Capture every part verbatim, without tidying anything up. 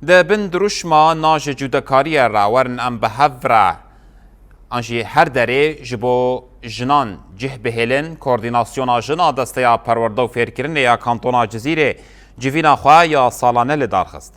Di bin dirûşma na ji cudekariyê re werin em bi hev re an jî her derê ji bo jinan cih bihêlin, Koordînasyona Jin a Desteya Perwerde û Fêrkirinê ya Kantona Cizîrê civîna xwe ya salane li dar xist.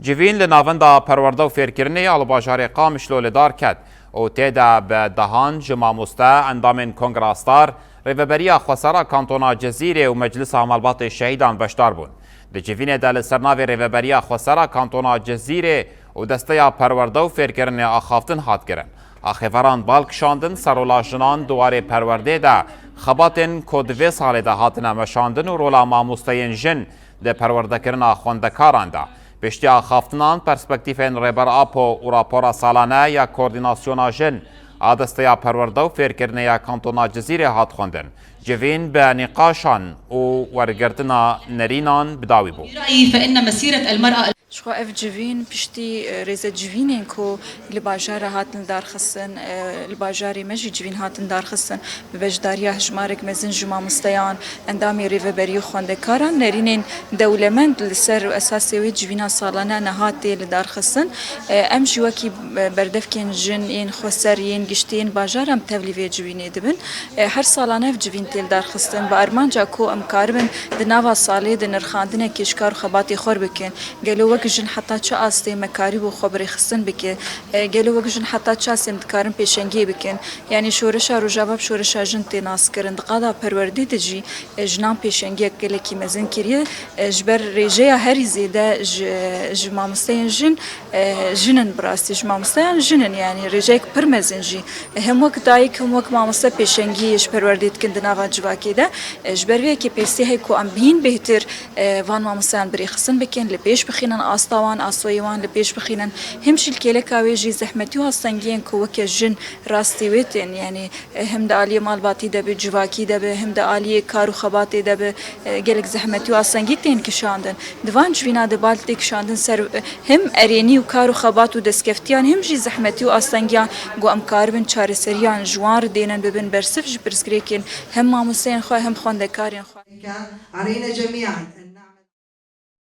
Civîn li Navenda Perwerde û Fêrkirinê ya li bajarê Qamişlo li dar ket û tê de bi dehan ji mamoste, endamên Kongra Star, Rêveberiya Xwesera Kantona Cizîrê û Meclisa Malbatê Şehîdan beşdar bûn. Di civînê de li ser navê Rêveberiya Xwesera Kantona Cizîrê û Desteya Perwerde û Fêrkirinê axaftin hat kirin. Axêveran bal kişandin ser rola jinan di warê perwerdê de, xebatên ku di vê salê de hatine meşandin û rola mamosteyên jin di perwerdekirina xwendekaran de. Piştî axaftinan, perspektîfên Rêber Apo û rapora salane ya Koordînasyona Jin a Desteya Perwerde û Fêrkirinê ya Kantona Cizîrê hat xwendin. Civîn bi nîqaşan û wergirtina nerînan bi dawî bû. برأيي فإن مسيرة المرأة Ji xwe ev civîn piştî e, rêzecivînên ku li bajar re hatin darxistin, e, li bajarê me jî civîn hatin darxistin, bi beşdariya hejmarek mezin ji mamosteyan, endamê rêveberî û xwendekaran nerînên dewlemend li ser esasê wê civîna salane niha tê li darxistin. E, Em jî wekî e, berdevkên jin yên xweser yên giştî yên bajar em tevlî vê civînê dibin. E, Her salane ev civîn tê li darxistin, bi armanca ku em karibin di nava salê de nirxandinekê ji kar û xebatê xwe bikin. Gelo wek jin heta çi astê me karîbû xwe bi rêxistin bikin? E, Gelo wek jin heta çi astê em dikarin pêşengiyê bikin? Yanî şoreşa Rojava bi şoreşa jin tê naskirin. Di qada perwerdê de jî e, jinan pêşengiyek gelekî mezin kiriye. E, Ji ber rêjeya herî zêde ji, ji mamosteyên jin, e, jin in bi rastî. Ji mamosteyan jin in, yanî rêjeyek pir mezin jî. E, Hem wek dayik, hem wek mamoste pêşengiyê ji perwerdê dikin di nava civakê de. E, Ji ber vê yekê pêsê heye ku em bihîn bêhtir e, van mamosteyan bi rêxistin bikin, li pêş bixînin asta wan, asoyê wan li pêş bixînin. Him jî li kêleka wê jî zehmetî û astengiyên ku weke jin rastî wê tên, yanî e, him di aliyê malbatî de be, civakî de be, him di aliyê kar û xebatê de be, e, gelek zehmetî û astengî tên kişandin. Di van civîna de bal tê kişandin ser e, him erênî û kar û xebat û destkeftiyan, him jî zehmetî û astengiyan ku em karibin çareseriyan ji wan re dênin bibin bersiv ji pirsgirêkên hem mamosteyên xwe hem xwendekarên xwe. علينا جميعا